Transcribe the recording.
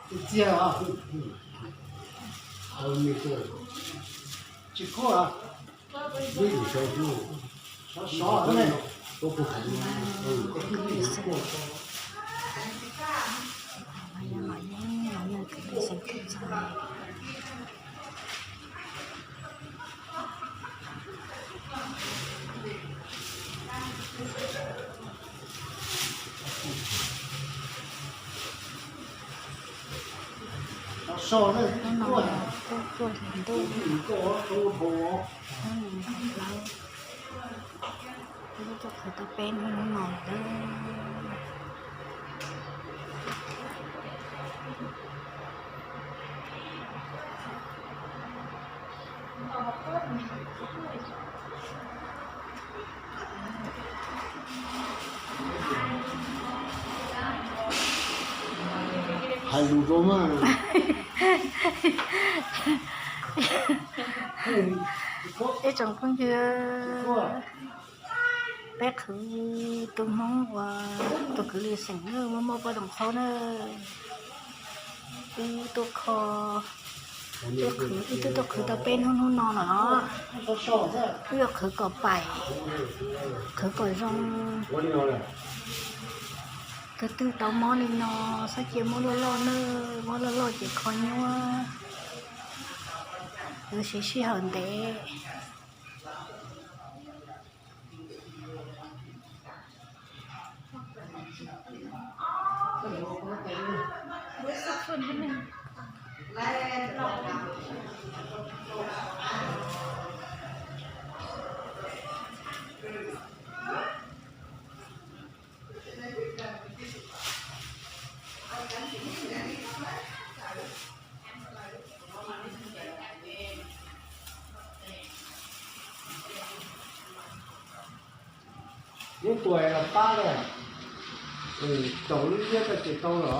Txiag, tsis khuaj, sov sov ne. Hnub no tuaj tuaj hlis ntuj, hnub no hnub plaub, wb tuaj khwv tau peb hnub hnub no lawm. Hais lus zoo mas. Ib tsoom phooj ywg, peb khwv tus Hmoob uas tus kwv Lis Xeem na, muaj muaj poj doom qhaub na. Wb tuaj kho, tuaj khwv, wb twb tuaj khwv tau peb hnub hnub no lawm os. Wb yuav khwv kom paim, khwv kom zoo. Tus twg tau mob li no, txhob cia mob loj loj nawb, mob loj loj ces kho nyuaj. Wb siv sij hawm ntev. Lub tuas los pab lawm, rau lub liab koj ces tau lawm.